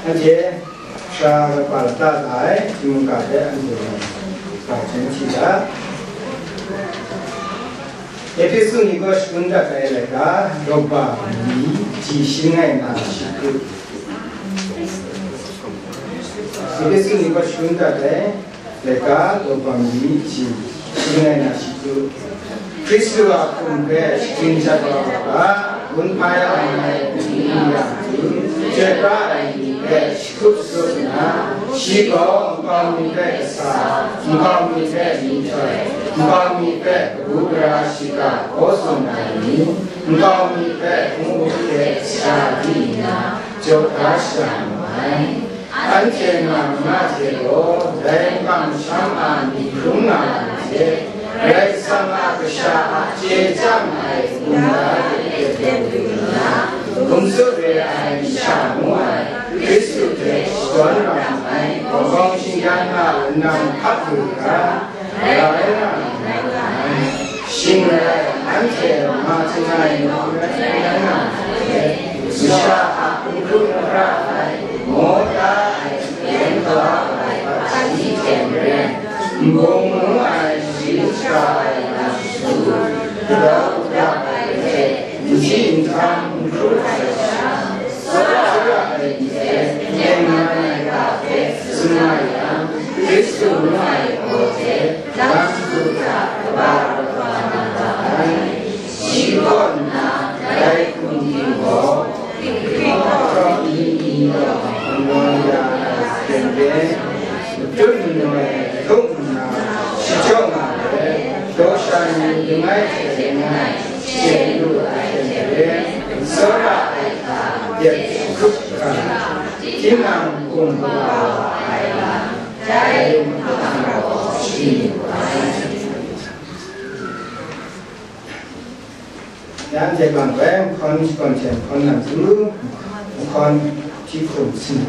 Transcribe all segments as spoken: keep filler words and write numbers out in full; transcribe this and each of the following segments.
Anhte sara kaba lata la ai, htingnu ga hpe anhte gaw hkyen hti ga. Ehpesu ni kaw shangun dat ai laika, daw kaba mali ji shin ai na shi hku. Ehpesu ni kaw shangun dat ai laika, daw kaba mali ji shin ai na shi hku. Hkristu a hkum hpe shagrin jat wa u ga, gun hpai ai ni n ya hku, chyoi pra ai ni hpe shakut shakut nna, shi gaw nkau mi hpe kasa, nkau mi hpe myihtoi, nkau mi hpe kabu gara shiga hkaw tsun ai ni, nkau mi hpe hpung hte sara di nna, jaw da shada mu ai. Anhte nga ma hte gaw, dai makam masham a myit hkrum nga ai hte, Karai Kasang a Kasha a chye chyang ai hkunda hte hte du nna, hkum tsup re ai masha ngu ai Hkristu hte shadawn ra ai, kawng kawng shinggan a wunang hkap lu hkra, Rai nga ai. Shing rai, anhte ma htingrai nawng rai nga ai, masha a n hkrum n hkra ai, maw ta ai, yen kau ai, hpaji hte maren, nbung ngu ai, sharin shaga ai lam su, gadau gadap ai hte, n hti n hkam n hkru ai sha, tsawra ai ni hte, tengman ai ga hpe tsun nga yang, Hkristu ngu ai gaw hte, lam hku hta kaba rau wa na ga ai. Shi kaw nna, dai hkum ting gaw, hkrit hkrit hkawm ni ni gaw, n-, n-, ya ai hte maren, matut manoi htuk nna, shachyaw nga ai, daw sha ni langai hte langai, chye lu ai hte maren, tsawra ai hta dep hkrup hkra, tinang hkum kaba wa ai lam, dai Madu gaw sharin lu ai. Yang hte bang bai, nhkawn shakawn hte nhkawn lam su, nhkawn hti hkum sin.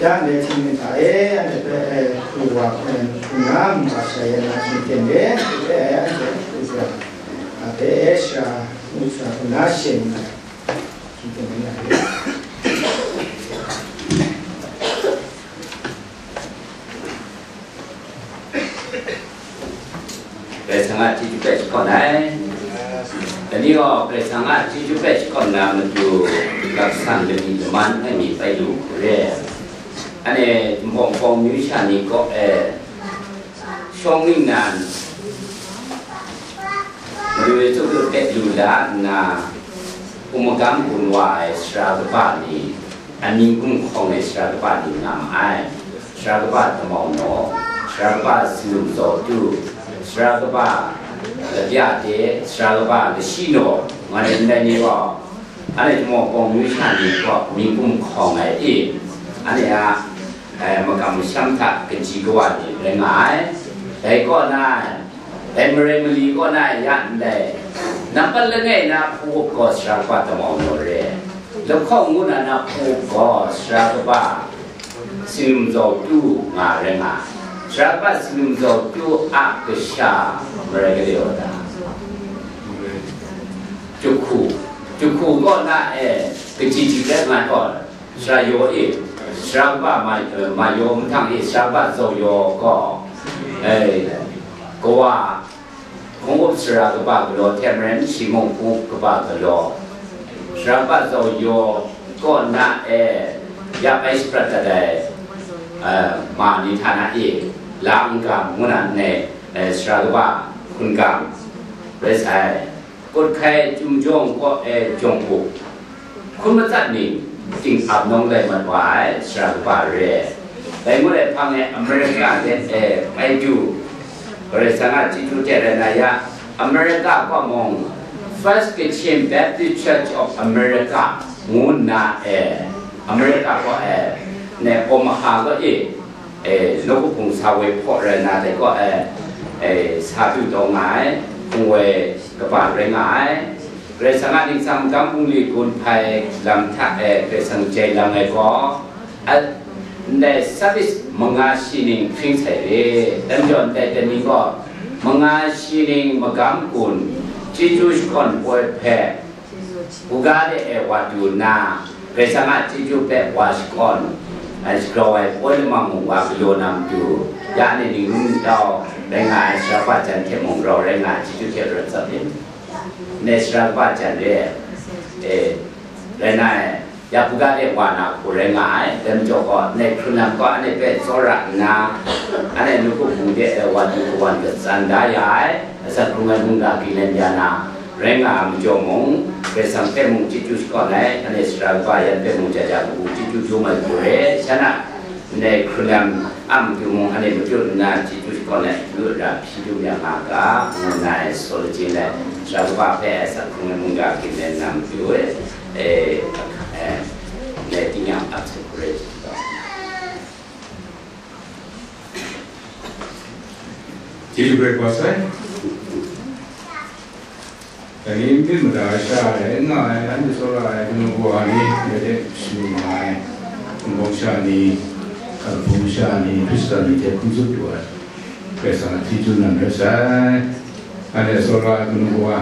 Yang le hti myit hta e, anhte hpe, e, hku wa hpe, hku na, mungga sha yan na hkying ten de, e, anhte hku sa, a, hpe, e, sha, ngu sha, hku na, shen na, hkying ten de na de. Karai Kasang a chyeju hpe shakawn ai. Dai ni gaw Karai Kasang a chyeju hpe shakawn na matu, laksan lami laman ai mi bai lu hku re. Anhte Jinghpaw Wunpawng myu sha ni kaw e, shawng ningnan, Madu Yesu Hkristu hpe lu la nna, hpung magam gun wa ai sara kaba ni, amying gumhkawng ai sara kaba ni nga ma ai. Sara kaba Damau Naw, sara kaba Sinum Zawtu, sara kaba Labya De, sara kaba Lashi Naw, nga ai ndai ni gaw, anhte Jinghpaw Wunpawng myu sha ni kaw mying gumhkawng ai e, anhte a, eh, makam masham hta kaji kawa ni rai nga ai. Dai kaw na, dai marai mali kaw na ya ndai, nampat langai na hpung up gaw sara kaba Damau Naw re, lahkawng ngu na na hpung up gaw sara kaba Sinum Zawtu nga rai nga ai. Sara kaba Sinum Zawtu a kasha marai galaw ta? Jahku, Jahku kaw na e, kaji ji rai nga gaw, sara yaw e, sara kaba ma, eh, ma yaw mahtang e, sara kaba zaw yaw gaw, eh, kawa, hpung up sara kaba galaw hte maren, shi mung hpung up kaba galaw, sara kaba zaw yaw kaw na e, ya bai shaprat dat ai, eh, ma ni hta na e, la n gam ngu na nngai, eh, sara kaba hkun gam rai sai. Kut hkai Chyum Jawng kaw e jawng u, hkun matsat ning, ting ap nawng lai mat wa ai sara kaba re ai. Dai ngut ai hpang e America de e bai du, Karai Kasang a chyeju hte rai na ya, America kaw mung First Kachin Baptist Church of America ngu nna e, America kaw e, ne Omaha kaw e, e, nawku hpung sa woi hpaw rai na dai kaw e, e, sa du taw nga ai, hpung woi kaba rai nga ai. Karai Kasang a ningsang magam bungli gun hpai lam hta e Karai Kasang jai lang ai gaw, a, ndai service manga shi ning hpring sai re, dai majaw ndai ten ni gaw manga shi ning magam gun chyeju shakawn poi hpe, buga de e wa du nna, Karai Kasang a chyeju hpe wa shakawn, ai shagrau ai poi lamang mung wa galaw na matu, ya anhte ning n tau rai nga ai, sara kaba jan hte mung rau rai nga ai, chyeju hte rat tsap yin. Ne sara kaba jan re, e, rai na e, ya buga de wa na hku rai nga ai, dai majaw gaw, ne hkrun lam gaw anhte hpe tsawra nna, anhte nawku hpung de e wa du kawan katsan da ya ai, asak hkrung ai mungga Grinlandi na, rai nga ai majaw mung, Karai Kasang hpe mung chyeju shakawn ai, anhte sara kaba yan hpe mung jaja kabu chyeju dum ai hku re, sha na, ndai hkrun lam a matu mung, anhte matu nna chyeju shakawn ai, lu ra hpyi dum ya nga ga, ngu nna ai, saw lachying ai, sara kaba hpe ai asak hkrung ai mungga Grinlandi na matu e, e, e, ndai tingnyang ap sai hku re. Chyeju hkrai hkau sai. Dai ni n myit mada sha ai, n nga ai, anhte tsawra ai, kanu kawa ni, ya de shani nga ai, Hpung sha ni, Hpung sha ni, Hkristan ni hte hkun tsup lu ai, Karai Kasang a chyeju nan rai sai. Anhte tsawra ai, kanu kawa,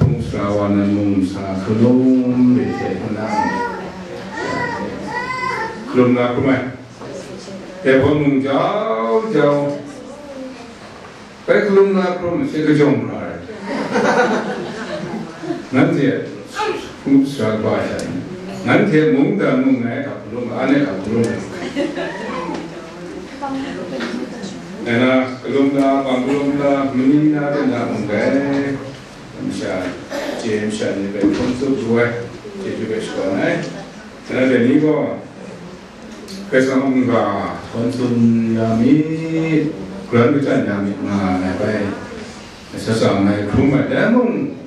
hpung sara wa nan mung sa hkalum re hte hpunang hkalum na hkrum ai. Dai hpawt mung jau jau, bai hkalum na hkrum masha kajawng hkra ai. Nanhte hpung sara kaba sha ni, nanhte mungdan mung ngai hkap hkalum, anhte hkap hkalum ai. Ngai na hkalum na, bang hkalum na, mani na, de na mung dai. Masha, chye masha ni hpe hpung tsup lu ai, chyeju hpe shakawn ai. Ngai na dai ni gaw, Karai Kasang a mungga htawn tsun ya myit, garan kachyan ya myit nga ai bai, asak sha ngai hkrum ai, dai mung,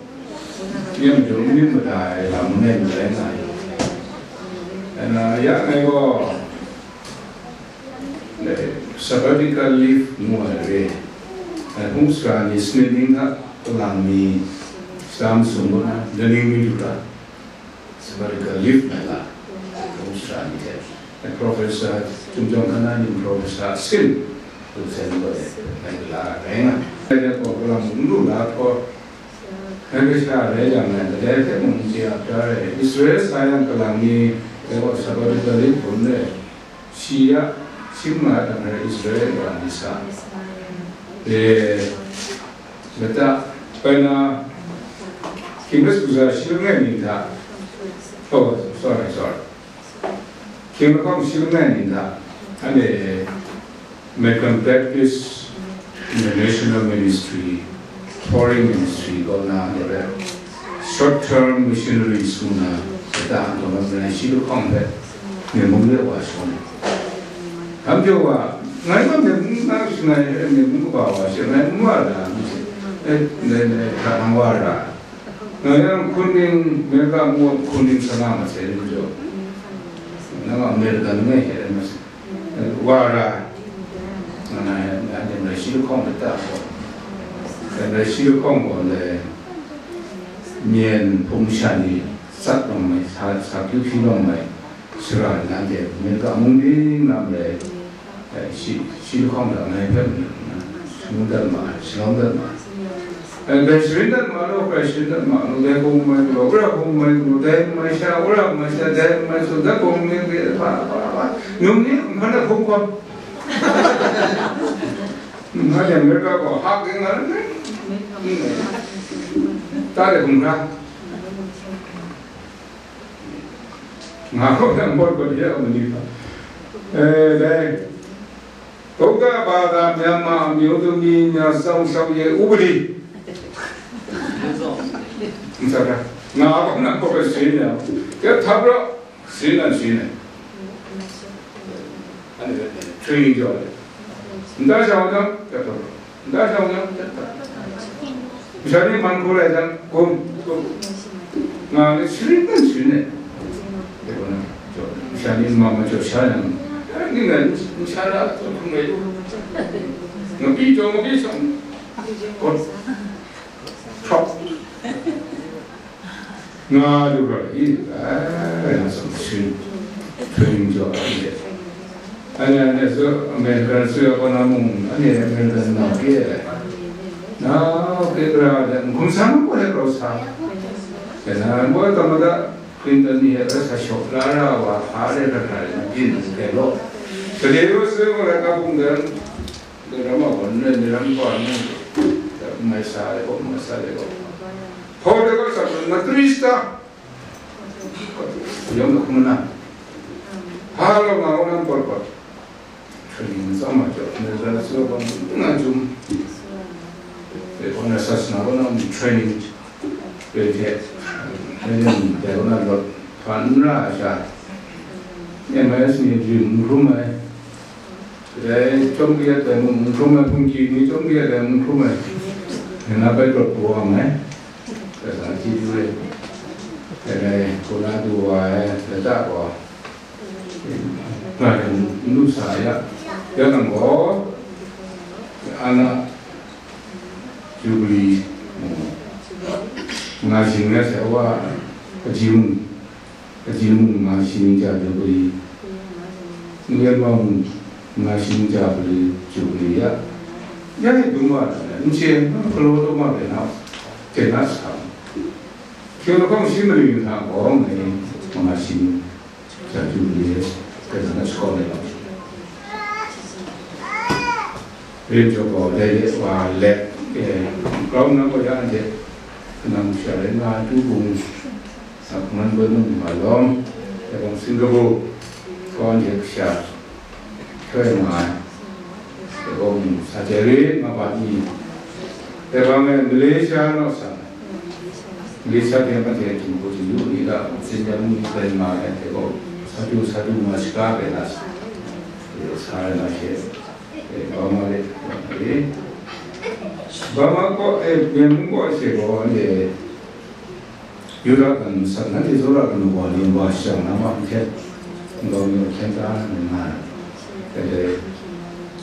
yen majaw n myit mada ai lam langai mi rai nga ai. Ngai na ya ngai gaw, sabbatical leave ngu ai re, ai hpung sara ni sanit ning hta kalang mi sara masum kaw na, laning mi du ra, sabbatical leave ngai la, hpung sara ni hte, ai professor, Chyum Jawng Hkana ni professor sin, lu sai ni gaw de, ngai gala rai nga. Ngai de gaw kalang n lu la hkaw, ngai kasha rai yang ngai, kadai hte mung n chye ap da ai, Israel sa yang kalang mi, dai gaw sabbatical leave hpun de, shi ya, shi nga ai hta hkrai Israel wa ni sa, e, lata, bai na, hkying rai shagu sha shi langai ni hta, oh, sorry, sorry, hkying lahkawng shi langai ni hta, anhte American Baptist International Ministry, Foreign Ministry kaw na, anhte hpe short term missionaries ngu na, lata, anhte hpe shi lahkawng hpe Myen mung de wa shadawn ai. Dam jaw wa, ngai gaw Myen mung na shangai, Myen mung kaba wa she, ngai n wa ra, ngu she, e, ndai, ndai hkra nang wa ra. Ngai yang hkun ning, America ngu hkun ning sa nga ma sai, ngu jaw. Nang a America ni ngai hte rai ma sai. Wa ra. Nga na, ngai shi lahkawng de ta gaw. Ngai shi lahkawng gaw ndai, Myen hpung sha ni tsat lawm ai, sa, sa hpyu hpyi lawm ai, sara ni anhte America mung ning na marai, eh, shi, shi lahkawng hta ngai hpe maning nna, shangun dat ma ai, shalawm dat ma ai. Dai sharin dat ma law, hkrai sharin dat ma law, dai hpung mai galaw, wora hpung mai galaw, dai mai sha, wora mai sha, dai mai sha, dai hpung mai galaw, hpa, hpa, hpa. Num ni, nhkan a hpung hkawm. Nga yang ga gaw, hak yang nga, ta de hpung hkra. Nga gaw yang bawt bawt ya, ma ni hpa. Eh, dai. ဗုဒ္ဓဘာသာမြန်မာအမျိုးသမီးများစောင့်ရှောက်ရေးဥပဒေ Nsa ka, nga ako na ko ka shin ya. Kaya tabra shin na shin na. Ani ka training jo. Nda sa na ka to. Nda sa na ka to. Shani man ko la jang kum kum. Nga ni shin na shin na. Shani mama jo sha na. Ni na sha na to kum na. Nga pi jo nga pi sa. Ko. Htawk nga lu rawt i, ai, nga tsun, tsun, tsun jaw ai de. Ane, ane, so, American, so, ya, kaw na mung, ane, American na, ke, na, ke, kra, de, n hkum san, ko, he, rau sa. Ke, na, bo, tamada, Clinton ni, he, rau sa, shok, la, ra, wa, ha, de, ra, ra, de, na, bin, ke, lo. Ke, de, yo, so, ko, la, ka, bung, de, Ni ram a gaw, ni ram gaw, ni mai sa le gaw, mai sa le gaw. Hpaw de gaw sa, na three star. Yawng na hkum na. Ha lo nga, wa na pot pot. Training sa ma jaw, ni sa su gaw, na jum. Pe gaw na sa sna gaw na training. Pe je. Training de gaw na lot. Hpa n ra sha. M S ni jum n hkrum ai. Kadai chyawm kayat ai mung n hkrum ai, hpungki ni chyawm kayat ai mung n hkrum ai. Ngai na bai rawt pru wa mai. Kasa chyeju re. Kadai kaw na du wa ai, lata gaw. Nga yang n lu sa ya. Ya nang gaw, ana Jubilee, nga shing ya sa wa, kaji mung. Kaji mung nga shing ja Jubilee, Ningyen Wa mung nga shing ja Jubilee, Jubilee ya. Ya ni dum wa na, n che, galaw taw ma re na, ten na sa. Hkying lahkawng shi mali hta gaw ngai nga shing ja Jubilee, kazan na shakaw na yawng. Rim jaw gaw, dai de wa let, eh, grau na gaw ya de, kanang sha rai nga tu bung, Sa hkungran boi mung nga lawm, dai gaw Singapore kaw hte kasha htoi nga ai, dai gaw mung sa jai rit nga ba ni, dai gaw ngai Malaysia naw sa, Malaysia hte Made Htingbu hte yu ni ga, Singapore ni bai nga ai, dai gaw sa du, sa du nga shaga bai na sa, sa ai na she, dai gaw ma le, gaw ma le. Ba ma kaw, eh, Myen mung kaw she gaw, eh, Yuda kan masat, nanhte tsawra kanu wa ni wa shang na ma hten, nkau mi hkyen ta na nga ai. Dai dai,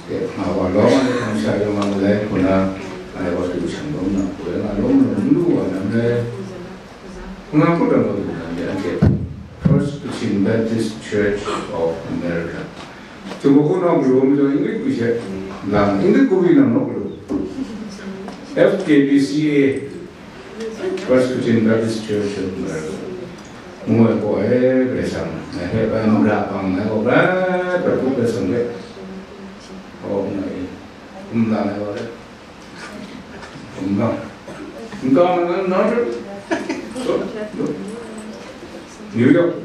e, nga wa lawm ai hkang sha yawng a malai hku na, ngai wa du shang lawm na, hku rai nga lawm na, n lu wa na malai. Nga kut ram wa du na, anhte First Cochin Baptist Church of America. Tungga hku nawng galu majaw English hku she lang, English hku wi nang nawk galu. F K B C A, First Cochin Baptist Church of America. Ngu ai gaw, e, Karai Kasang, ngai hpe bai magra bang ai gaw, bai prat hku Karai Kasang hpe, kaw ngai, hkum la ai gaw, Hkum bang. N ka na na na. So, no. New York.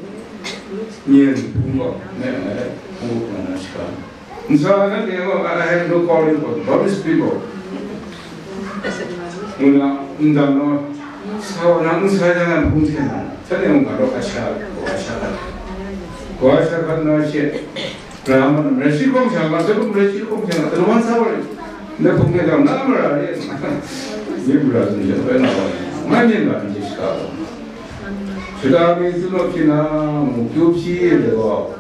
Nyen hpung gaw, ne, ne, hpung gaw na shika. N sa na de gaw, I have no calling for Burmese people. Ngu na, n dang naw, sa wa na, n sa ya na hpung hte na. Sa de mung ga raw a sha, gaw a sha hkat. Gaw a sha hkat na she. Brahma, mara shi hkawng sha nga, sarum mara shi hkawng sha nga, talau sa wa ri, na hpung hte gam na mara ri, ni mara zun sha bai na wa ri, ngai myen ga ni shika wa. Shada mi tu lo hpyi na, mu kyu hpyi de gaw,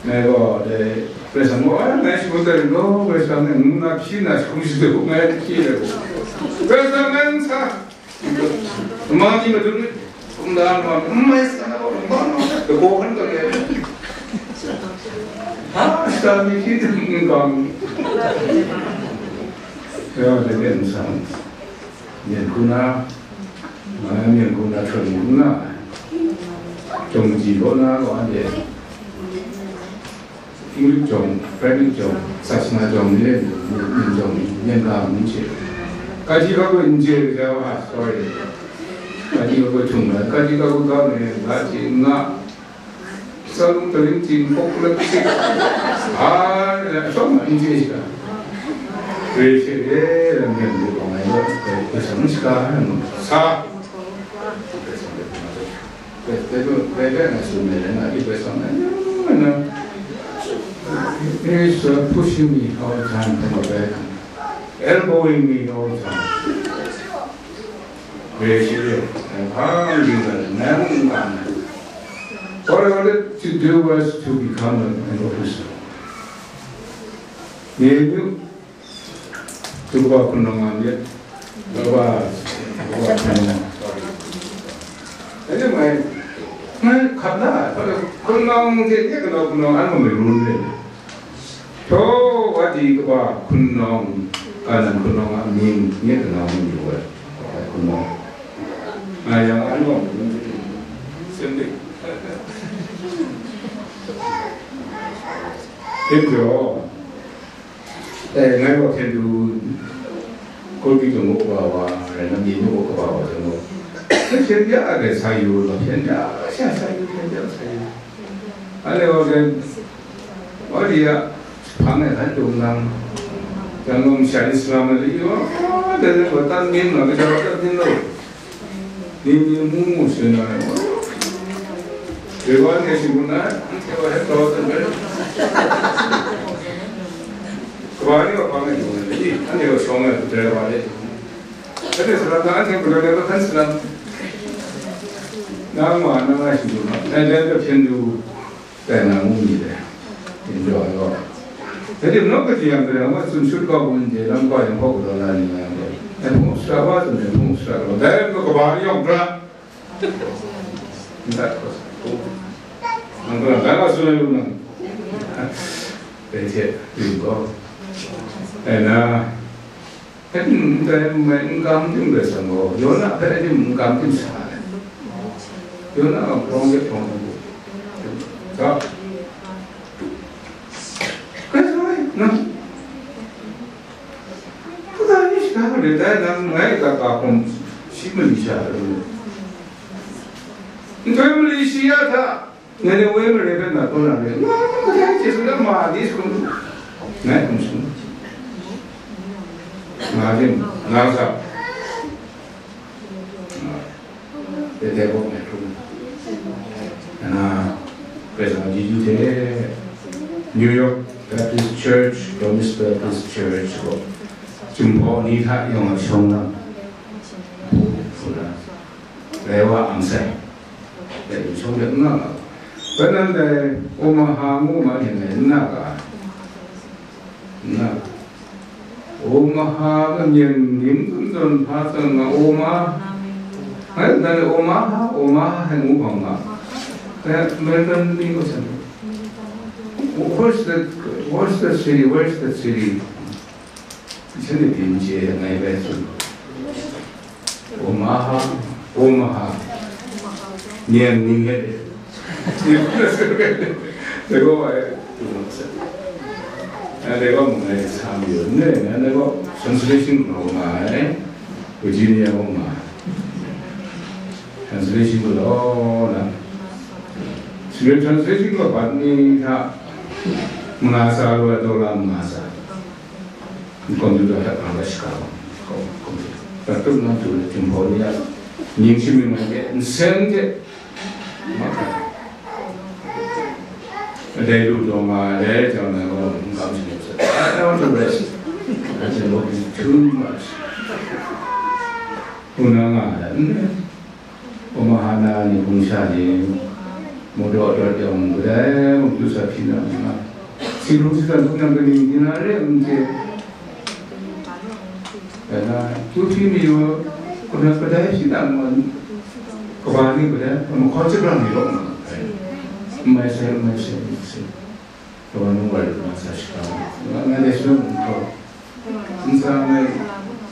ngai gaw, dai, Karai Kasang gaw, a, ngai shi hkawng dai lo, Karai Kasang ngai ngu na hpyi na, shi hkawng shi de gaw, ngai hpyi de gaw. Karai Kasang ngai n sa. Mani madun ni, kumda ma, mai sa na ba, ba, da ko han ka le. Ha, sa mi ki, ni ka mi. Ya, de de sa. Myen hku na, eh, myen hku na htawn hku na, jawng maji law na gaw anhte, English jawng, French jawng, sasana jawng ni le, myen jawng ni, myen ga ni hte. Kaji ka goi n chye ga, ah, sorry. Kaji ka goi htung la, kaji ka goi ga me, ga hte n nga. Salung taling ting kok lek tik. Ah, ya, shawng ma n chye sha. Re she re, lam yan lu bang ai lo, re, re, sa, sa. Re, re, re, re, na su me, na, i, re, sa, na, na, na. He is, uh, pushing me all the time from the back, elbowing me all the time. Re shi re, hpa ring ai, nang n kam ai. What I wanted to do was to become an, an officer. Ni yu, tu kaba hpunawng nga myit, kaba, kaba hpunawng. Anyway, ngai hkap na, hpunawng hte nye kanau hpunawng an gaw mai run re. Htaw wa di kaba hpunawng, kanan hpunawng a mying nye kanau mying yu ai, kaba hpunawng. Nga yang anhte, Hpyen jaw, eh, ngai gaw hpyen du, Gawtmi Tung kaw kaba wa, rai na, Myen kaw kaba wa jang gaw, hpyen ya ai sa yu, hpyen ya sha sa yu, hpyen ya sa yu. Anhte gaw, Wa di ya, hpang e hkan dung nang, jang gaw masha ni salam ai li, wa, dai dai gaw tan myin nga, gaja gaw tan myin lo. Ni ni mu mu shin na, wa. Dai wa ne shi mu na, anhte wa hep taw tan bai. Kaba ni wa hpang e dung ai li, anhte wa shawng ai dai wa le. Anhte salam na, anhte gaw dai wa hkan salam. Nang wa, nang wa shi mu na, dai dai gaw hpyen du. Tai na ngu myit dai, yin jaw ai gaw. Dai dim nawk kaji yang, kadang wa tsun shut kau bun je, lam kau yang hpaw galaw la ni nga yang gaw, ai hpung sara wa tsun ai hpung sara gaw, dai lam gaw kaba ni yawng pra. Ndat gaw, nang gaw, dai wa tsun ai lu nang. Dai hte, yu gaw. Dai na, Hpe n tai n mai, n kam tim rai sa gaw, Yona hpe tim n kam tim sa ai. Yona gaw hprawng de hprawng hprawng. Ga, Karai, nang, hpa ni sha de dai nang ngai ga ga hpawng shi mali sha lu. Nhtoi mali shi ya hta, Ngai ni woi mare hpe na taw na re, nga, nga, nga, Jesu na ma di sung. Ngai hkum sung. Nga dim, nga sa. Nga. Tete bok ngai hkrum. Ana, Karai Kasang chyeju hte, New York Baptist Church, Burmese Baptist Church gaw, Jinghpaw ni hta yawng a shawng lam, hpu hpu na, rai wa ang sai. Dai shawng de n nga nga. Bai nan dai Omaha ngu ma hte ngai n na ga? N na. Omaha ga myen ning zawn zawn hpa zawn nga Oma. Ngai nan dai Omaha, Omaha hai ngu hpang nga. Dai American ni gaw san. Where's the, where's the city? Where's the city? Shanhte pyi n chye ai, ngai bai tsun. Omaha, Omaha. Myen ning he de. Dai gaw ai, dai gaw mung ai sa mayu n rai nna, dai gaw translation galaw nga ai, Virginia gaw nga ai. Translation galaw na. Singlet translation gaw bat ni hta manga sa lu ai, dollar manga sa. Computer hta hpang la shaga bang, computer. Hta tup nang tu le, Jinghpaw ni a mying shamying ai hte, nsen hte, madai lu taw nga ai, dai jang na gaw, n kam shanhte hpe, "I want to rest. I've been working too much." Ngu na nga ai, n rai. Omaha na ni hpung sha ni, mawdaw dawt yawng kadai mung du sa hpyi na ma nga. Singhkrung sitsan hpung yang kaning di na re n chye. Dai na, tu hpyi mi yu, kanan kadai hpyi na ma, kaba ni kadai, mahkawn shabrang ni rawng ma. N mai sai, n mai sai, n mai sai. Kawa nung wa yu na sa shika, nga, nga de shun n htaw. N sa ngai,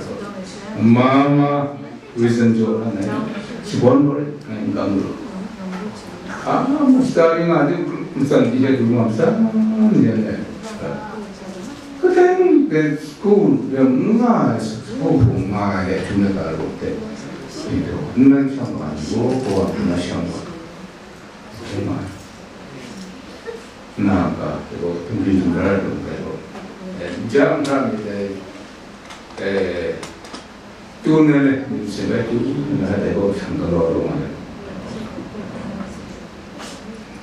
taw, ma ma reason jaw na nai, shabawn bawrit ngai n kam lu. A, masta ni nga di, matsan di hte du nga matsan ni ai. Kahteng de school de n nga ai, school hpung nga ai hte hkrum na ga rawt de, hpyi taw, n rai hkyang wa ni gaw, kawa hpung na shang wa. Hpung nga ai. Na ga, de gaw, hpung hpyi hpung ra ai hpung de gaw. Eh, n ja n hkra myit dai, eh, tu na le, myit sin bai tu na dai gaw, shang galaw lu nga ai.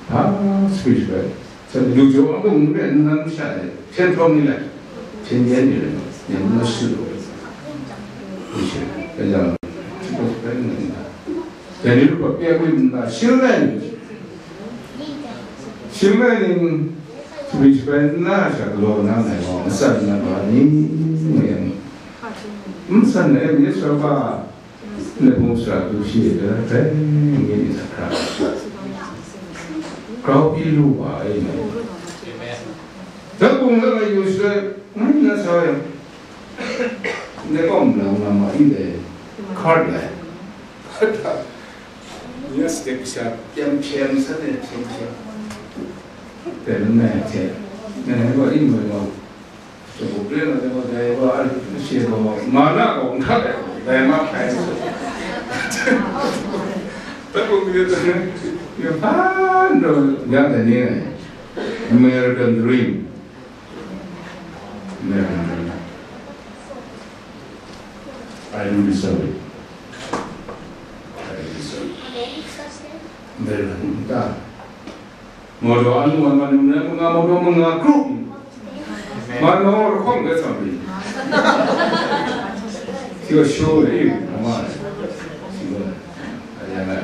Ha, speech bai. Sa lu jaw a bung n rai nnan masha e, hpyen hprawng ni lai, hpyen yen ni rai, yen n na su lu ai. Ni she, galang, shi gaw shi rai nnan ni na. Dai ni lu gaw pyak mi nna, shing rai ni, shing rai ni, shabri shabai nna sha galaw na ngai gaw, matsan na ga ni, ngu yang, n matsan na e, Yesu a ga, Ngai hpung sara du shi e, dai hpe ngai myit hkra grau pyi lu wa ai. Dai hpung la ai yu shaloi, ngai na sa yang, ndai kawm lang na ma i dai, hkar lai. Ya step sha, pyam hpyen san e, hpyen hpyen. Dai nang ngai hte, ngai ngai wa i mai wa. Dai gaw, dai gaw, ma na gaw n hkrat ai, dai ma hkai. Dai gaw, mi de, mi hpan daw, yang dai ni ai. American Dream. American Dream. I do deserve it. I do deserve it. American Dream. Mawdaw anu wan man num rai manga, mawdaw manga krup. Man mawdaw lahkawng rai tsam ri. Si wa shaw le yu, nama. Si wa, a ya la.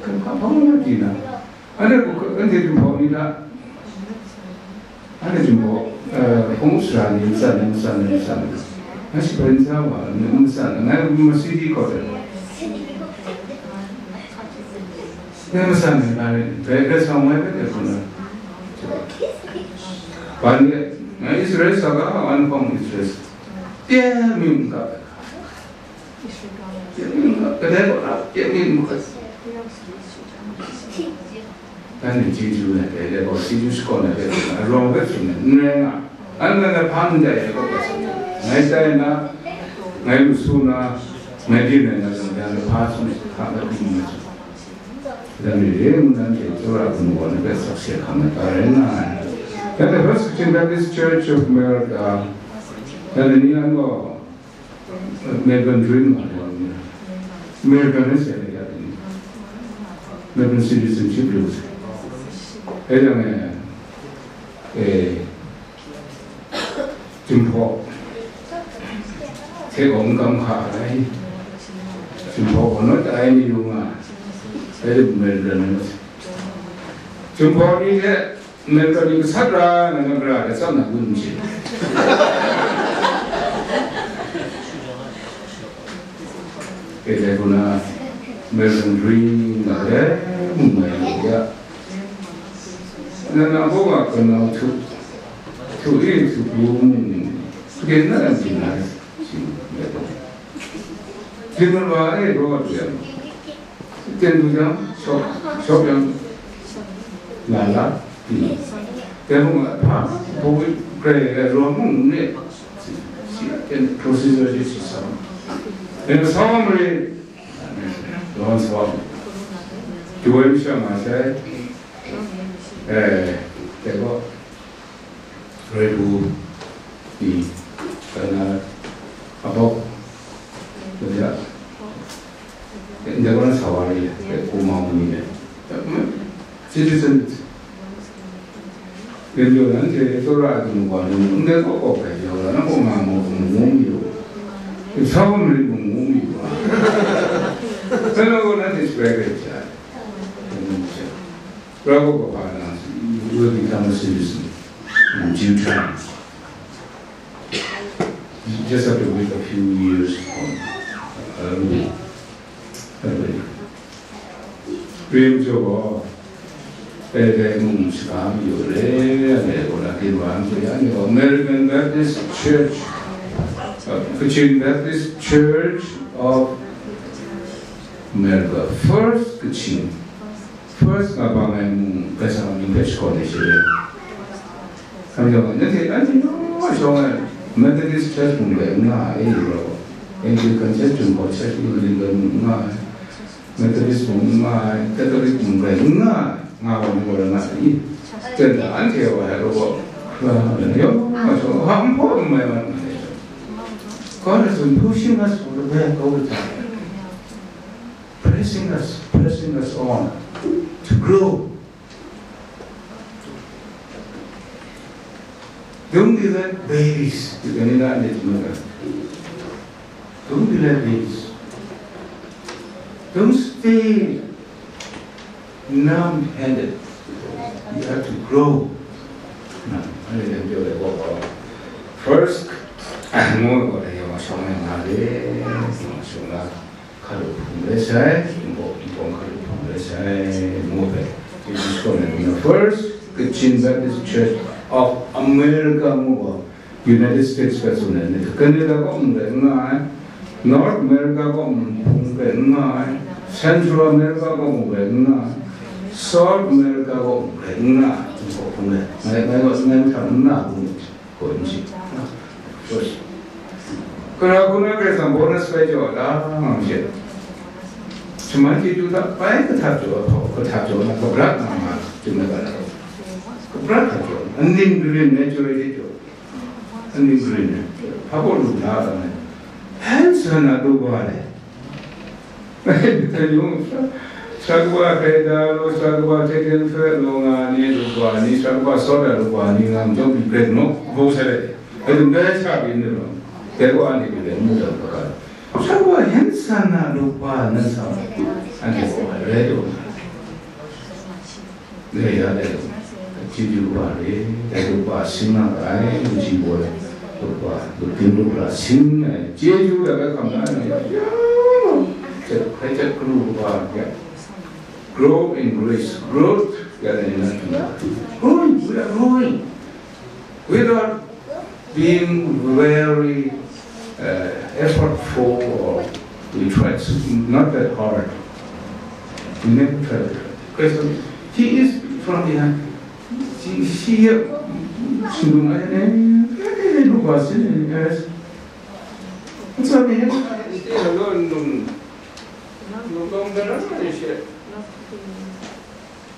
Kan hpa hpa ngu na di na. Anhte bu, anhte jinghpaw ni hta. Anhte jinghpaw, eh, hpung sara ni, matsan ni, matsan ni, matsan ni. Ngai shi bai n sa wa, n matsan, ngai ma city kaw de. Ngai matsan ni, ngai, dai, dai sa mai bai de hpung na. Ban de, ngai Israel sa ga, wan hpawng Israel sa. Pye mi n ga. Kadai gaw na, pye mi n ga. Nanhte chyeju ai, dai gaw chyeju shakawn ai, dai gaw arawng hpe tsun ai, n rai nga. Anhte na hpa n tai ai gaw, ngai tai na, ngai lu su na, ngai byin ai na, nang dan hpa tsun ai, hpa na byin ai tsun. Dan re re ngu na, nanhte tsawra hpung gaw na hpe sakse hkam ai ga rai nga ai. Then the First Christian Baptist Church of America, dan ni an gaw, Melbourne Dream nga ai wa ni, American rai sai ai ya ni, Melbourne citizenship lu sai. Dai yang e, eh, Jinghpaw hte gaw n kam hka ai, Jinghpaw gaw naw tai mayu nga ai, American rai sai. Jinghpaw ni hte American ni gasat ra ai, ngai na gara de tsap na gun n chye. Kei dai hku na, American Dream nga de, mung mai lu ya. Na na bo wa kanau htu, htu e htu bu mung, kei na lam byin na, shi, ya bo. Byin na wa e, bo wa du ya. Ten du jang, shawk, shawk yang, la la, di. Ten mung a hpa, hpa wit, grai, grai, rawn mung ne, si a ten procedure ji si sa. Then the solemn re, rawn sa. Duwoi masha ma sai. Eh, tengok, Red Bull ni, karena apa, kerja, dia orang sawari ya, kayak kumau ni ya. Citizen, dia bilang nanti itu orang itu muka ni, dia kok kok kayak dia orang, nak kok ngamuk ngumum yo. Itu sama ni ngumum yo. Kenapa nanti sebagai kerja? Rau kapa na, you will become a citizen in due time. You just have to wait a few years. Um, anyway. Rim jo, eh, eh, mung shaka mi yo le, eh, ko na ke wa, so ya ni, American Baptist Church, uh, Kachin Baptist Church of America, First Kachin. First nga bang ai mung, Kaisa mung hpe shakawn ai shi re. Hkam yawng ai, nanhte anhte naw shawng ai, Methodist Church mung rai n nga ai, e yu rawt, Anglican Church, Chungkawt Church, Anglican mung n nga ai, Methodist mung n nga ai, Catholic mung rai n nga ai, nga wa ni wa rai nga ai, i. Teng da anhte wa ai rawt, yawng nga shawng, ha, n hpaw n mai mat nga ai. God has been pushing us for the back all the time. Pressing us, pressing us on to grow. Don't be like babies. You can imagine, don't be like babies. Don't stay numb-handed. You have to grow. First, I know what I was showing. Hkalu hpung rai sai, npawk npawng hkalu hpung rai sai, ngu hpe, Jesus Christ na First Kachin Baptist Church of America ngu gaw, United States hpe tsun ai ni, Canada kaw mung rai n nga ai, North America kaw mung hpung rai n nga ai, Central America kaw mung rai n nga ai, South America kaw mung rai n nga ai, npawk hpung rai, ngai, ngai, ngai mahtang n na hpung ni. Hkoi n chye. Hkoi. Karai hkuna Karai Kasang bonus bai jaw ai lam hte, shaman chyeju hta bai kahtap jaw ai hpaw, kahtap jaw na kabrat nga nga, chyum ai ga na, kabrat hta jaw, aning karin ai jaw ai hte jaw, aning karin ai, hpa baw lu na ai, hansan a lu wa ai. Sha kawa hkrai da law, sha kawa hte hkyen hkrai law nga ni, lukwa ni, sha kawa sawt ai lukwa ni nga majaw, byi hkrai naw, bau sai let, hkrai dum dai sha byin ni law, dai wa ni hpe mu dau hkra, sha kawa yan san na lukwa nan sa, anhte gaw rai taw nga. Dai ya, dai chyeju wa re, dai lukwa sing na ai, kaji baw ai lukwa, lukdim lukra sing ai, chyeju ai hkam na ai, ya, chat, hkai chat kru wa, ya. Grow in grace, growth, ya, dai na, growing, we are growing. Without being very, uh, effortful, or we try, it's not that hard. We never try to try. Christ, he is from behind. He, he, sundung ai ne, ne, ne, ne, lu wa sin ne, yes. It's not me. It's not me.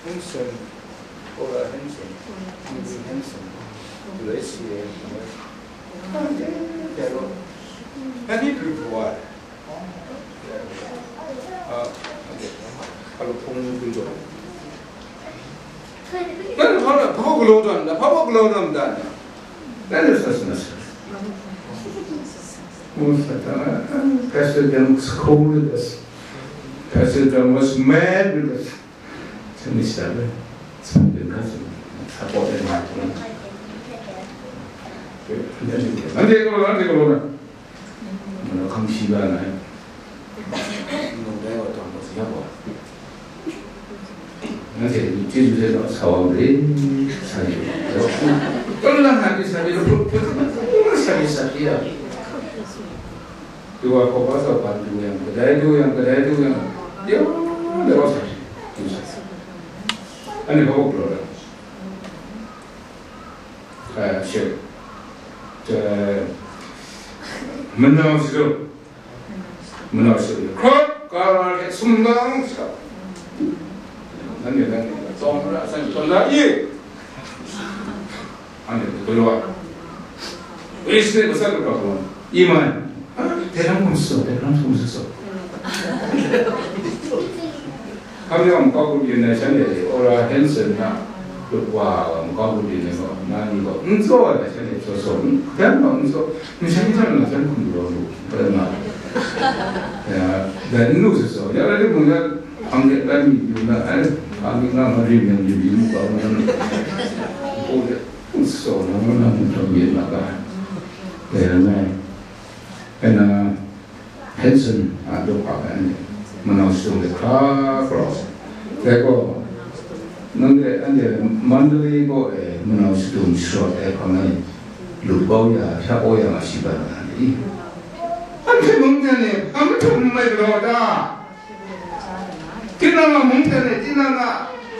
Handsome. Paula Hanson. Maybe Hanson. Let's see. Can he prove why? Ah, okay. Kalau phone ni pun tu. Kan hal apa kalau dan, apa kalau dan dan. That is business. Pastor John scolded us. Pastor John was mad with us. Sini siapa? Sambil kasih. Support dan mati. Nanti kalau, nanti kalau nak. Mana kang siapa nak? Nanti itu saya tak sawang deh. Saya. Kalau nanti saya, saya, saya. Dua kopa sa pan tu yang, kedai tu yang, kedai tu yang. Dia, dia rasa. Ani kau keluar. Eh, shit. Eh, menang situ. Menang situ. Krap, karal, sumgang, sa. Ani, ani. Tawn ra, san tawn ra, i. Anhte galaw ai. Witness masat lu ga gaw, iman. Ah, dai lam hkum tsaw, dai lam hkum tsaw. Hkam yang makau grup yin ai shanhte, Ora Hanson na lut wa makau grup yin ai gaw, na ni gaw, n tsaw ai shanhte tsaw tsaw, n, hkam gaw n tsaw, n shan hkam na shan hkum galaw lu, hkam nga. Ya, dai n lu tsaw tsaw. Ya, dai mung ya, ang de, dai mi yu na, ai, ang de nga ma rim yang yu yu mu ga ma na. Ko de, n tsaw na ma na, n tsaw yin na ga. Dai rai ngai. Ai na, Hanson a dawk hkap ai anhte, manau shadum de hkra hkra. Dai gaw, nanhte anhte Mandalay kaw e manau shadum sharawt ai hkang e, lu bau ya, hpyak kau ya nga shi ban nga ni? Anhte mung hten e, a mahtum n mai galaw ta? Tinang a mung hten e, tinang a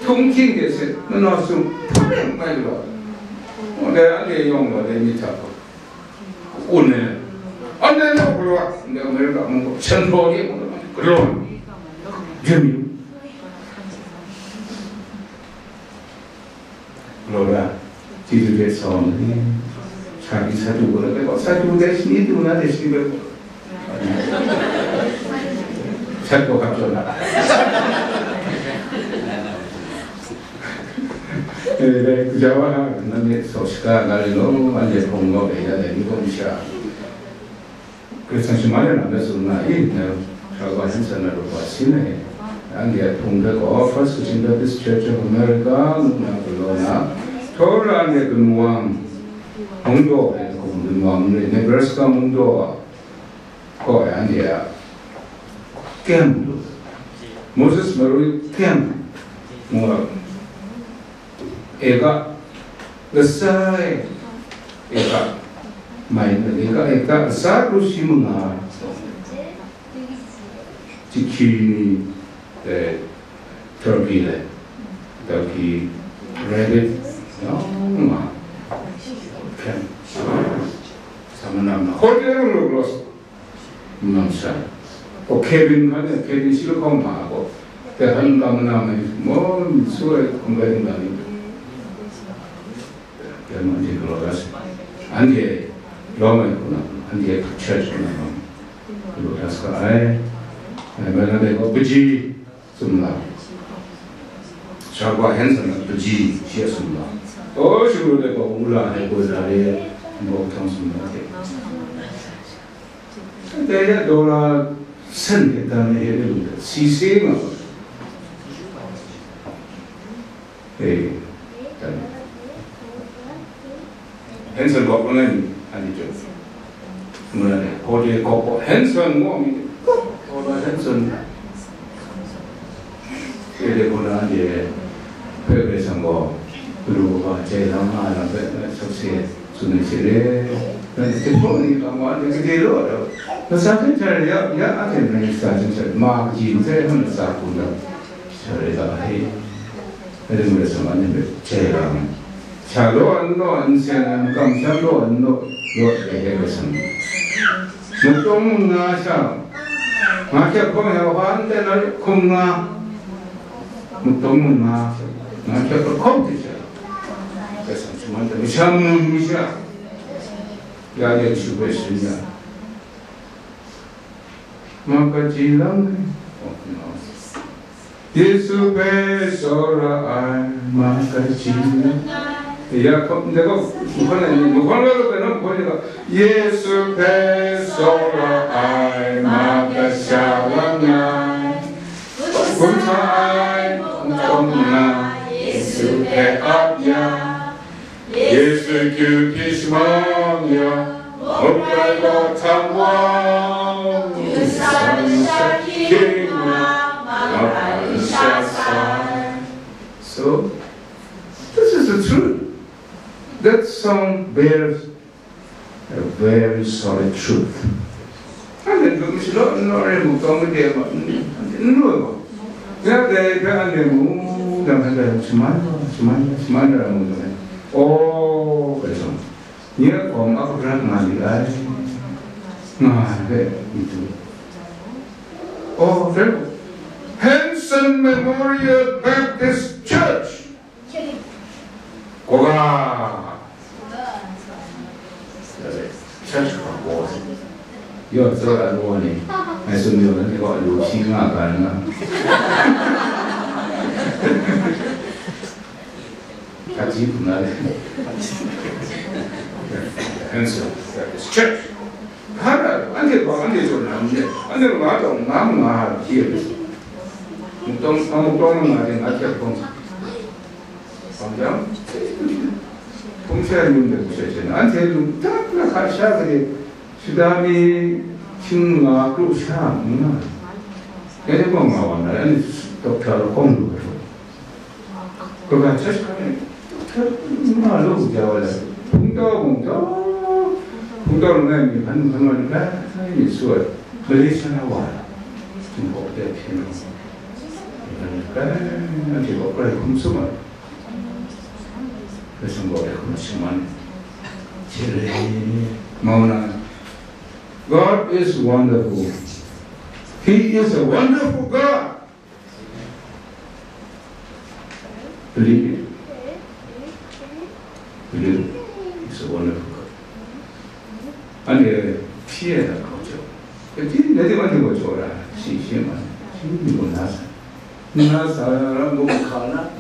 htung hkying de se, manau shadum hpa rai n mai galaw ta? Dai anhte yawng gaw, dai myit hta gaw, un e. Anhte nau galaw, ndai America mung gaw, shanhpaw ni mung gaw, galaw. Jim yu. Galaw ra. Chyeju hte sa wa ma ni. Sa pyi sa du gaw, dai gaw, sa du dai shani du na dai shani bai gaw. Sat gaw hkap jaw na. Eh, dai, gaja wa, nanhte saw shaga nga ri law, anhte hpung gaw e ya dai ni gaw masha. Karai Kasang shaman ai lam hpe tsun nga i, na, Sharwa Hanson na rup wa sin ai. Anhte a hpung hpe gaw First Christian Baptist Church of America ngu na galaw na, Tora anhte Gunwang mungdaw ai hkum, Gunwang n rai, Nebraska mungdaw a, kaw ai anhte a camp lu, Moses Memorial Camp ngu ai, eka, lasai, eka, mai, eka, eka, asa kru shi manga, jahkyi ni, eh, turkey le, turkey, rabbit, yawng ma, camp, sa manam na, hotel room lo, N-, n-, sa. Ko Kevin hkan e, Kevin shi lahkawng ma ko. Dai hkan n kam na mai, mo, su ai hkum rai n ga ni. Dai ma anhte galaw da sai. Anhte lawm ai hku na, anhte church hku na, galaw da sa ai. Ai, bai na dai gaw, Paji, Sumla. Sharwa Hanson a Paji, shi a sumla. O, shingru de gaw, wula hai gaw, za re, nbawk htang sumla hte. Dai ya, dollar sen hte dan ai hte lu de, si se nga. Eh, dan. Hanson kawk langai mi, anhte chyawm. Mula de, hkawhte kawk gaw, Hanson ngu mi, kawk gaw la Hanson. Kawhte hku na anhte hpe Karai Kasang gaw, galu kaba jai lam nga ai lam hpe, sakse tsun ai hte re. Nanhte hpawng ni hkang wa, anhte gade law ai, latsa hkyen hkyen ya, ya, anhte minister hkyen hkyen, ma kaji masai hkrum latsa hku na, sha rai ga ai. Dai rai nme, sa ma ni hpe jai ga ai. Sha law n law n seng ai, makam sha law n law, law ai hte bai sang. Muttung mung nga sha, nga hkyep hkawm ai wa n ten ai hkum nga, muttung mung nga sha, nga hkyep hkawm hte sha, bai sang shaman ai masha mung mi sha, ya ya shu bai sharin ya. Makaji lang e. Oh, no. Yesu hpe tsawra ai makaji lang. Ya, hkawm, ndai gaw, mahkawn ai ni, mahkawn rawt lu hpe nawng hkawn ni gaw, Yesu hpe tsawra ai makasha langai. Hkum sa ai, hkum tawng nna, Yesu hpe ap ya. Yesu kyu hpyi shamang ya, muk ai law htam wang, yu san sha hkying nga, map ai nsha sai. So, this is the truth. That song bears a very solid truth. Anhte dum shalaw n law re muk tawng made ma, n, n lu ai gaw. Ya dai hpe anhte mu, dang hpe dai shaman, shaman, shaman ra mu dang e. Aw, Karai Kasang, nye a hkawm a kabrat nga li ai, nga ai hpe myit du. Aw, dai, Hanson Memorial Baptist Church. Yaw tsawra ai law ni, ngai tsun yaw, nanhte gaw alu hpyi nga ga na. Hkak ji hkum na le. Answer, that is church. Hpa na, anhte gaw, anhte zawn na n re, anhte nga taw, nga ma nga hpyi ai. Muk tawng, muk tawng nga de, nga hkyep hkawng. Hpang jang, hpung sha yum de hpung sha chen, anhte lu tak na hka sha gade, Yuda mi hkying nga kru sha n nga, dai gaw nga wa na, anhte doctor lahkawng lu ai hku. Kaga church hkra e, doctor nga lu ja wa la, hpung taw, hpung taw, hpung taw langai mi hkan, hkan wa langai mi su ai, Malaysia na wa, hpung taw de hpyen, anhte gaw grai hkum sum ai. Kaw hkrum ai hkrum ai shaman. Chye re. Mau na. God is wonderful. He is a wonderful God. Believe it. Believe it. He's a wonderful God. Anhte hpyi ai hta hkau jaw. Kaji, nanhte anhte gaw jaw ra, shi shi ma, shi ni gaw na sa. Na sa ra, ngu hka na.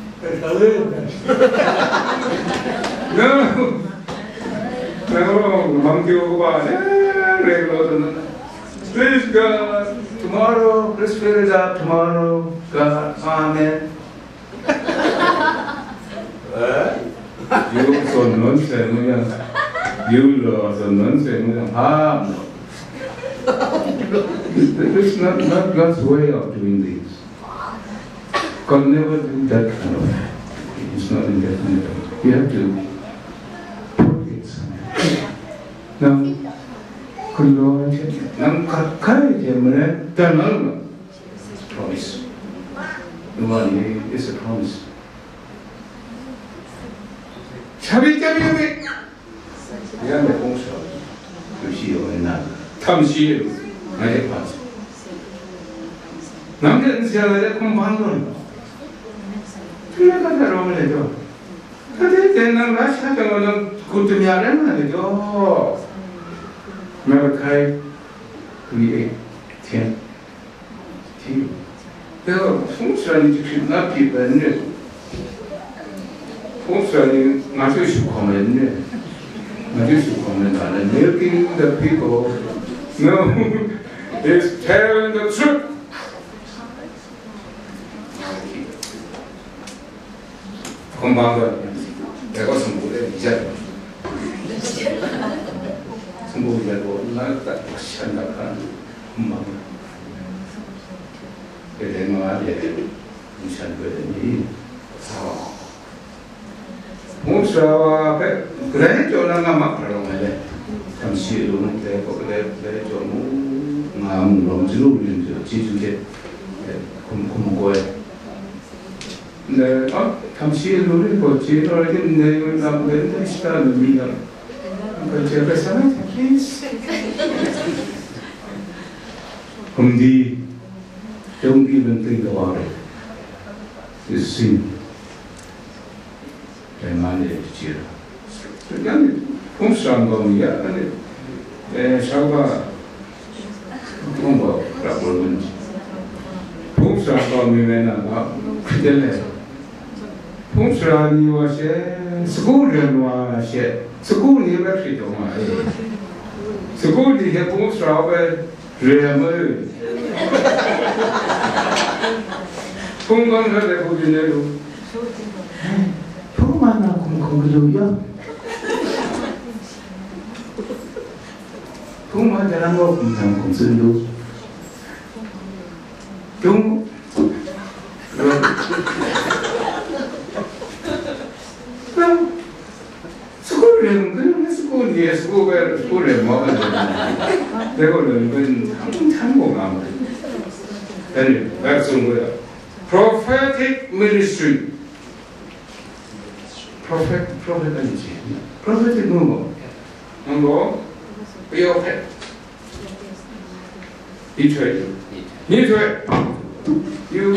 Na, na, mang kyu kaba, eh, re lo tu na. Praise God. Tomorrow, Christmas is up tomorrow. God, amen. Eh? You so nonsense mo yang. You lo so nonsense mo yang. Ha. It's not, not God's way of doing things. God never do that kind of thing. It's not in that kind of thing. You have to put it somewhere. Nang galaw ai hte, nang kat hkai ai hte maren dan na lu. Promise. Number one is a promise. Shabi shabi shabi. Ya me kong sha. Yu shi yo na. Tam shi yo. Ngai de pa. Nang de n sia la de kong bang lo. Tu na ka ta ro me le do. Ka de de nang ra sha ta lo nang ku tu mya ren na le do. Malachi three eight, ten. Hpung sara ni jahkrit na pyi ai n rai. Hpung sara ni nga hte shu hkawm ai n rai. Nga hte shu hkawm ai n rai. Milking the people. No, he's telling the truth. Hkawm bang gaw, dai gaw sumpu de li jat. Sumpu jat gaw, nna dat wa shan dat hkan, hkawm bang gaw. Dai dai ma de, n shan gaw de ni, sa wa. Hpung sara wa hpe, grai jaw na nga ma hkra rawng ai le. Htam shi lu mu, dai gaw, dai, dai jaw mu, nga mu, rawng chyalu rin jaw, chyeju de, hkum, hkum koi. Ndai, ah, htam shi lu ri gaw, chye naw rai tim, ndai lam bai, ndai shata lu mi lam. Gaw chye bai sa na, please. Hkum di, don't even think about it. It's sin. Dai man e chye ra. Yang hpung sara gaw mi ya, eh, shau ga, hpung gaw, rap bol gun. Hpung sara gaw mi me na ga, hkrit de le. Hpung sara ni wa she, sagu ren wa she, sagu ni bai hkrit taw ma e. Sagu ni she hpung sara bai re ai ma e. Hpung gaw hkra de hpung byin de lu. Hpung ma na hkum hkum galu ya. Hpung ma jalang gaw hkum htam hkum tsun lu. Dung. Sagu ren, sagu ni, sagu bai, sagu ren mau kan. Dai gaw ren bai htam htam gaw nga ma. Anyway, back to prophetic ministry. Prophet, prophet anyi hte, prophetic ngu gaw, nang gaw, prophet. Myihtoi, myihtoi, yu,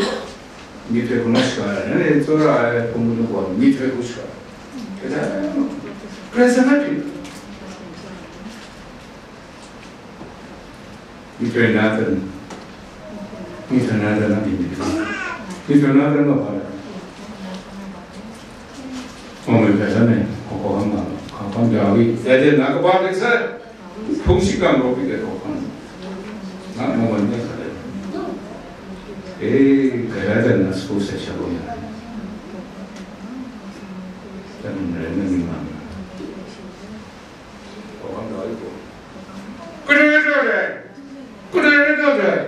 myihtoi hkrum na shaga ai, nanhte tsawra ai hpung mung gaw, myihtoi hku shaga ai. Kaja, Karai Kasang na hpyi. Mitranathan. Mitranathan na bini. Mitranathan ma ba. Oh, mai pha san ne. Ko ko ma. Ko ko ja wi. Ya je na ka ba de sa. Phung shi kam ro pi de ko ko. Na mo wan ne sa de. Eh, ka ya de na su sa sha ko ya. Dan re na ni ma. Hkrai hkrai hkrai. Hkrai hkrai hkrai.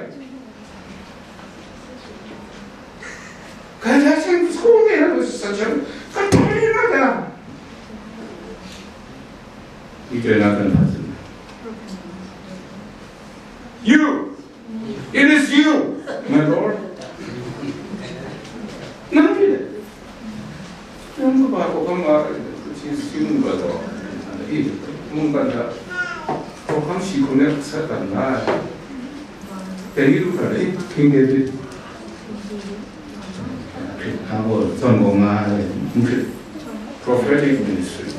Galatians hkrai hkrai hkrai. Ita na kan hasin. You. It is you, my Lord. Nang ri le? Nang kaw ba, kaw hkam ba, si, si mung ba taw, i, mung ban da, kaw hkam shi hku ne sat dan na, dai ni lu hkra le, King David. Hkrit hkang gaw, zawn gaw nga, hkrit, prophetic ministry.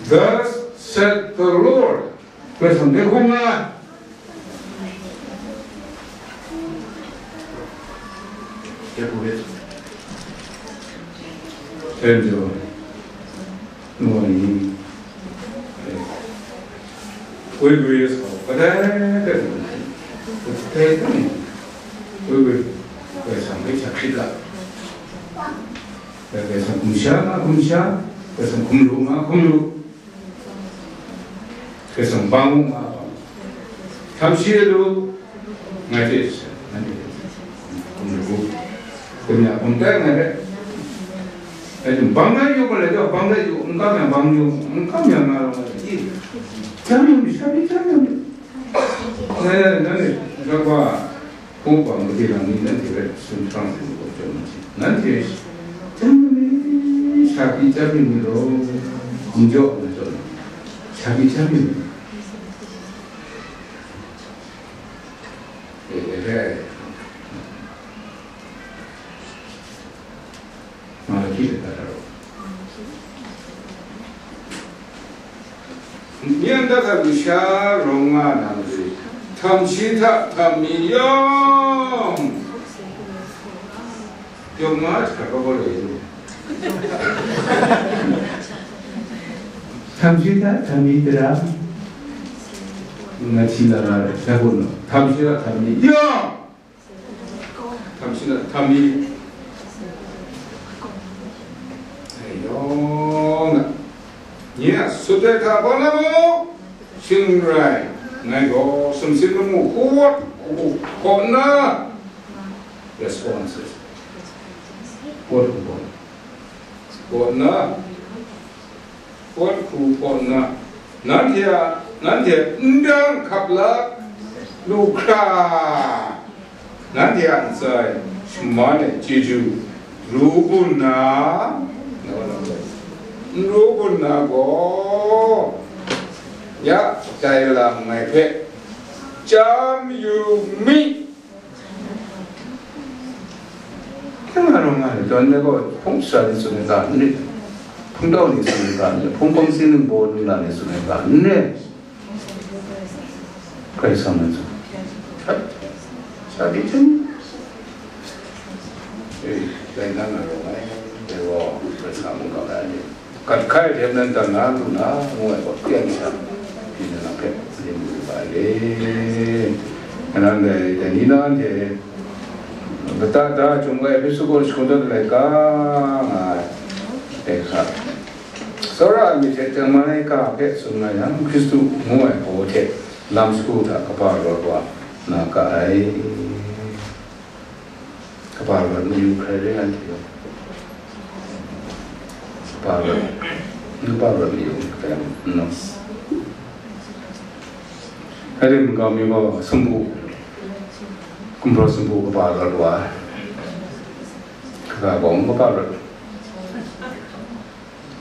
Thus said the Lord. Kaw hkam de hkung nga. Thank you. No, I mean, wait, wait, yes, oh, but I, that, that, that, wait, wait, there's some, there's a trick up. There's some kumsha, kumsha, there's some kumru, kumru. Kaw hkam bang u nga bang. Htam shi lu, ngai hte, ngai hte, hkum lu, hkum ya, hkum tai ngai hte. Ai, bang ngai yu, ko le, bang ngai yu, n kam ya, bang yu, n kam ya, nga rawng ngai hte. Jam yu, sha ni jam yu. Ngai, ngai, ngai, ngai, Hkungpang made lang ni nanhte hpe tsun hkrang ai ni gaw, chyawm na hte, nanhte chyam mi, sha pyi chyam mi ni law, n jaw na jaw na, sha pyi chyam mi ni. E, e, e. Malaki lata hta rau. Myen da hta masha rawng nga na mari, htam shi hta htam mi yawng, yawng nga hta kau kau le. Htam shi hta htam mi tara, nga hti la ra, hta gun, htam shi hta htam mi yawng. Htam shi hta htam mi. Ai yawng na. Nye a sut ai hta hpa na gaw, shing n rai, ngai gaw sumsing lamu hku wat hku hkaw nna, responses. Wat hku hkaw nna. Wat hku hkaw nna. Wat hku hkaw nna, nanhte a, nanhte n dang hkap la lu hkra, nanhte a ntsa e shaman ai chyeju ru gun na, n ru gun na gaw, ya dai lam ngai hpe chyam yu mi. Hkyen nga rawng nga ai, tawn ai gaw, hpung sara ni tsun ai ga n rit, hpung tau ni tsun ai ga n rit, hpung hpung si ningbaw ningla ni tsun ai ga n rit. Karai Kasang na tsun. Sha di hten. Eh, dai na nga rawng ai, dai gaw, Karai Kasang mungga ai ni. Kat hkai hte nan dan na lu na, ngu ai gaw, teng sha, hpyi na hpe, ning lu ai le. Kanan dai, dai ni na hte, lata da chyum ai Hpyesu kaw shagun dat ai ga, nga ai, dai hka. Tsawra ai myit hte teng man ai ga hpe tsun nga yang, Hkristu ngu ai baw hte lam sagu hta kaba rawt wa na ga ai. Kaba rawt mayu hkrai re anhte gaw. Kaba rawt, kaba rawt mayu hkrai n nau. Hkrai de, mungga mi gaw sumpu, gumhpraw sumpu kaba rawt wa ai. Kaga gaw kaba rawt.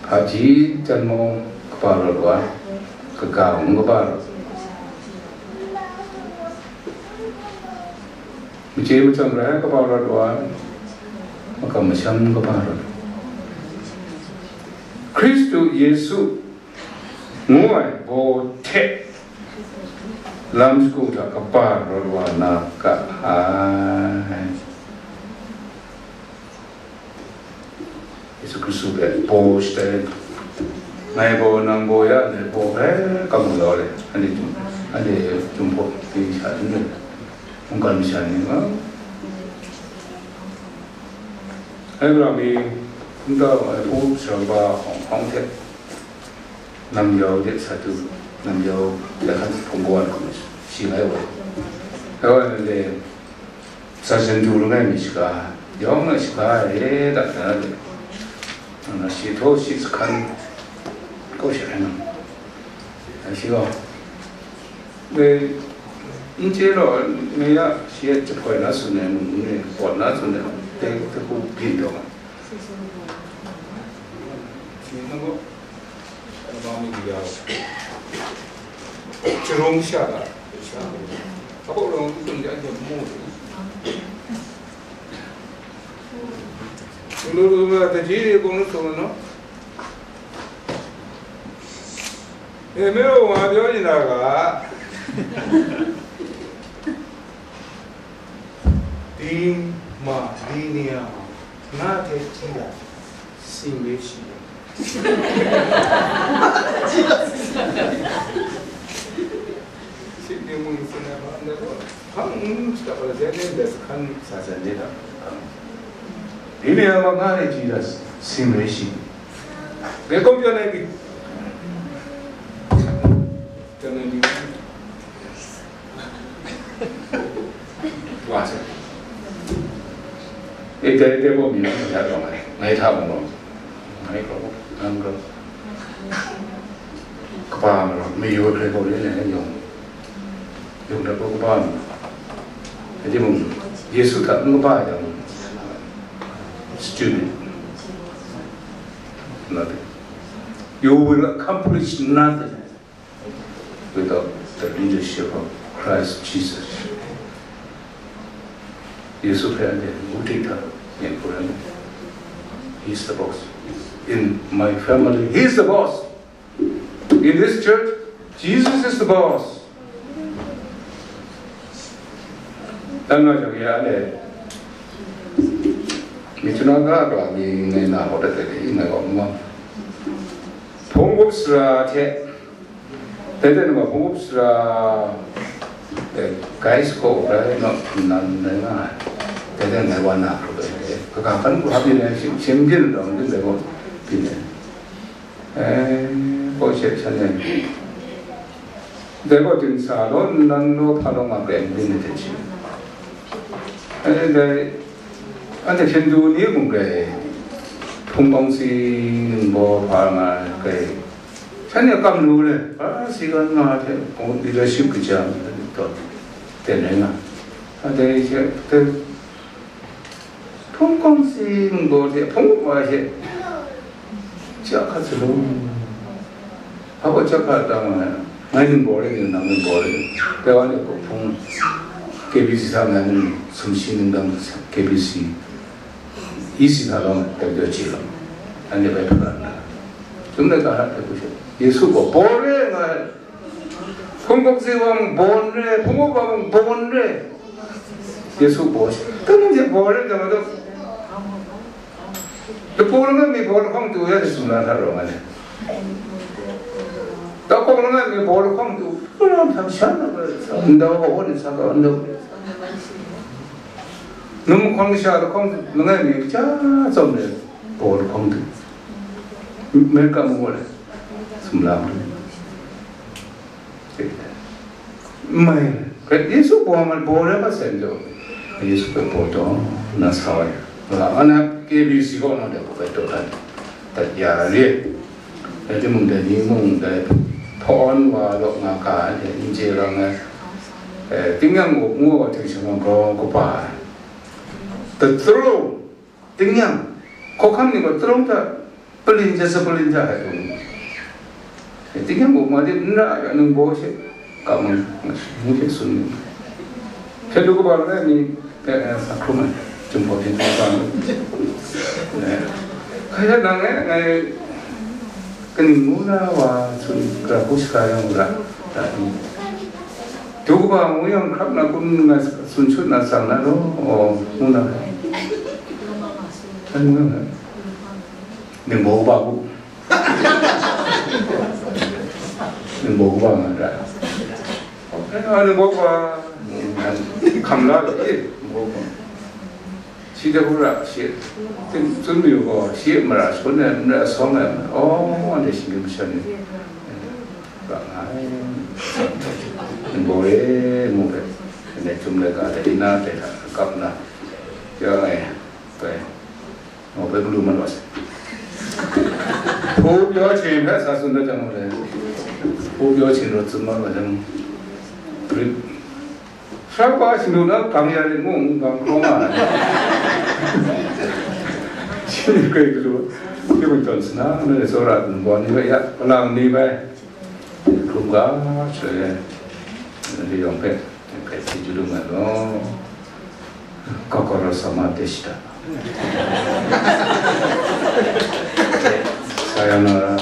Hpaji jan mung kaba rawt wa ai, kaga mung kaba rawt. Machye machyang rai kaba rawt wa ai, makam masham kaba rawt. Hkristu Yesu ngu ai baw hte Lam shagu hta kaba rawt wa na ga ai. Yesu Hkristu hpe baw shatai, ngai baw, nang baw ya ndai baw hpe kam galaw ai, anhte chyum, anhte chyum hpaw ni sha n rai, mungkan masha ni nga. Ai, Abraham mi n tau ai, hpung sara kaba hkawng hkawng hte, nam yau de sa tu, nam yau de hkan hpung kawan hkawm shi ngai wa. Ai wa le, Sa jan du langai mi shaga, yawng na shaga e, da na de. Nang na shi htaw shi jahkan kau sha ai nang. Ai shi gaw, dai, n chye law, ngai ya shi e jahpoi na tsun ai, mung n rai, pawt na tsun ai, dai, dai hku byin taw ai. Shi nang gaw, Alabang mi di ya. Jerome sha la. Apo long tu ya je mo. Lo lo lo ta ji ko no so no. E me wa byo ni na ga. Di ma, di ni a, nga hte hti la, sing re shi. Sing re mung sing ai ma, nda ko, hpang n shaka pa la, zai ne da, hkan sa zan de da. Di ni a ma, nga hte hti la, sing re shi. Ge kong pya na ki. Wa sa. E, dai, dai gaw mi na ya rawng ai. Ngai hta mung rawng. Ngai gaw, nang gaw. Kaba ma rawng, mayu hkrai gaw le le yawng. Yawng dat gaw kaba ma. Ai timung, Yesu hta n kaba yang, stupid. Nothing. You will accomplish nothing without the leadership of Christ Jesus. Yesu hpe anhte ngu hte hta yen hku rai. He is the boss. In my family, he is the boss. In this church, Jesus is the boss. Dan nga jang ya le. Mi chuna ga ga mi ngai na ho da de, i ngai wa ma. Hpung gup sara hte, dai dai nang gaw hpung gup sara, eh, guys ko rai no, nan rai nga ai. Dai dai ngai wa na hkrup ai, eh, kaga hkan hku hap yin ai, shim, shim byin rawng byin dai gaw byin ai. Eh, gaw she shan ai. Dai gaw din sa law, nnan law, hpa law nga pren byin ai hte shi. Eh, dai, anhte Hindu ni mung rai, hpung kawng si ningbaw hpa nga ai, shan e kam lu le, a, si kan nga hte, leadership kaja, taw, ten rai nga. A, dai she, dai, hpung kawng si ningbaw hte, hpung wa hte, ja hkat sa lu. Hpa baw ja hkat da nga ai, ngai ningbaw rai, nang ningbaw rai. Dai wa le, hpung, K B C sa ngai mung, sumshi ningdang, K B C. Isi na lam, dai jaw chye lam, anhte bai hparan na. Chyum na ga hta hpe hku she, Yesu gaw baw re nga ai. Hpung gup si wa mung baw n re, hpung gup wa mung baw n re. Yesu baw she. Kaning hte baw re ga ma taw? Lapu langai mi baw lahkawng tu ya Yesu na hta rawng ai. Lahkawng langai mi baw lahkawng tu, hpung lam htam shan na, ndau gaw ni sa ga ndau. Num hkawng sha lahkawng langai mi kaja tsawm le baw lahkawng tu. Merka mung gaw le, sumla mung. Mai, Yesu baw ma, baw rai ma sai jaw. Yesu hpe baw taw, na sa wa ya. Nga, ana K B C kaw na de, hpe taw dat, dat ya re. Dai timung dai ni mung dai hpawn wa law nga ga ai hte n chye rang ai. Eh, tingnyang ngu, ngu wa hte shamang grau kaba ai. The throne, tingnyang, hkawhkam ni gaw telung hta, palin ja sa palin ja ai htung. Eh, tingnyang ngu ma de n ra ai, ningbaw she, ka mang, ngu she tsun ni. Hpe du kaba langai mi, eh, eh, sa hkrum ai, Jinghpaw Jinghpaw sa mu. Eh, hkrai dat nang e, ngai, kaning ngu na wa, tsun, gara hku shaga yang u ra, ra ni. Du kaba ngu yang hkrap na kun nga tsun shut na tsang na law, aw, ngu na. Ai, ngu na. Ningbaw kaba bu. Ningbaw kaba nga ra. Ai, ningbaw kaba. Hkam la lo, eh, ningbaw kaba. Shi de hkra shi tsun mayu gaw, shi mara shagun ai, mara sawng ai, aw, anhte shinggyim masha ni, ra nga ai, ningbaw re, ngu hpe, anhte htum laika de, ina hte hta kap nna, ya ai, bai, ngu hpe galu mat wa sai. Hpu pyaw hte hpe sa tsun dat jang, ngu le, hpu pyaw hte rau tsun mat wa jang, grip, Sharpa shingdu na gang ya rit mung gang hkawng nga ai. Shi ni kai galu, shi kun tawn sina, na le tsawra nbawm ni bai ya, palang ni bai. Hkrum ga, shaloi, na le yawng hpe, hpe si ju lu nga law. Kokoro sama de shita. Sayonara.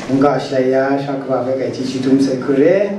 Mungga shalai ya, sha kaba hpe kai chyeju dum sai hku re.